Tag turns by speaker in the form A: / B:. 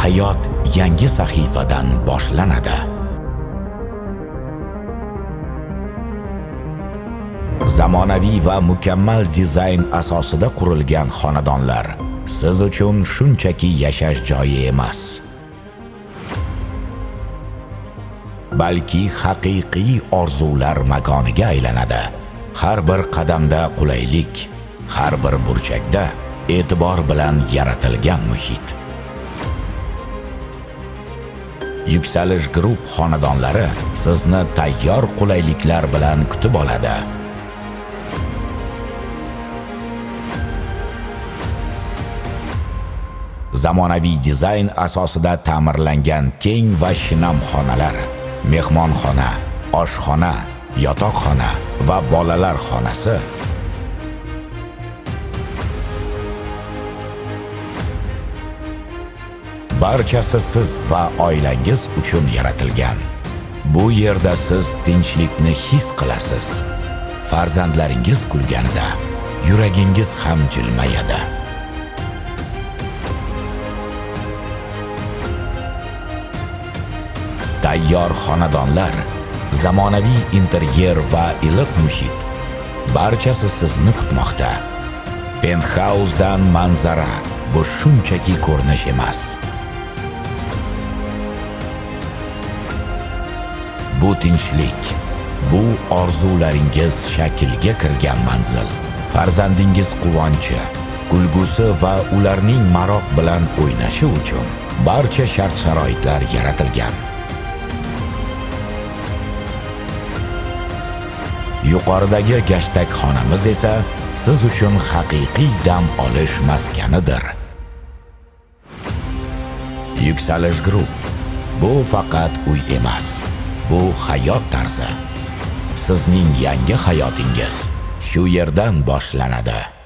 A: Hayot yangi sahifadan boshlanadi. Zamonaviy va mukammal dizayn asosida qurilgan xonadonlar siz uchun shunchaki yashash joyi emas, balki haqiqiy orzular makoniga aylanadi. Har bir qadamda qulaylik, har bir burchakda e'tibor bilan yaratilgan muhit. Yuksalish Group xonadonlari sizni tayyor qulayliklar bilan kutib oladi. Zamonaviy dizayn asosida ta'mirlangan keng va shinam xonalar, mehmonxona, oshxona, yotoqxona va bolalar xonasi barchasi siz va oilangiz uchun yaratilgan. Bu yerda siz tinchlikni his qilasiz. Farzandlaringiz kulganida yuragingiz ham jilmayadi. Tayyor xonadonlar, zamonaviy interyer va iliq muhit barchasi sizni kutmoqda. Penthouse'dan manzara bu shunchaki ko'rinish emas. Bu tinchlik, bu orzularingiz shaklga kirgan manzil. Farzandingiz quvonchi, kulgusi va ularning maroq bilan o'ynashi uchun barcha shart-sharoitlar yaratilgan. Yuqoridagi gashtak xonamiz esa siz uchun haqiqiy dam olish maskanidir. Yuksalish Group bu faqat uy emas, bu hayot tarzi. Sizning yangi hayotingiz shu yerdan boshlanadi.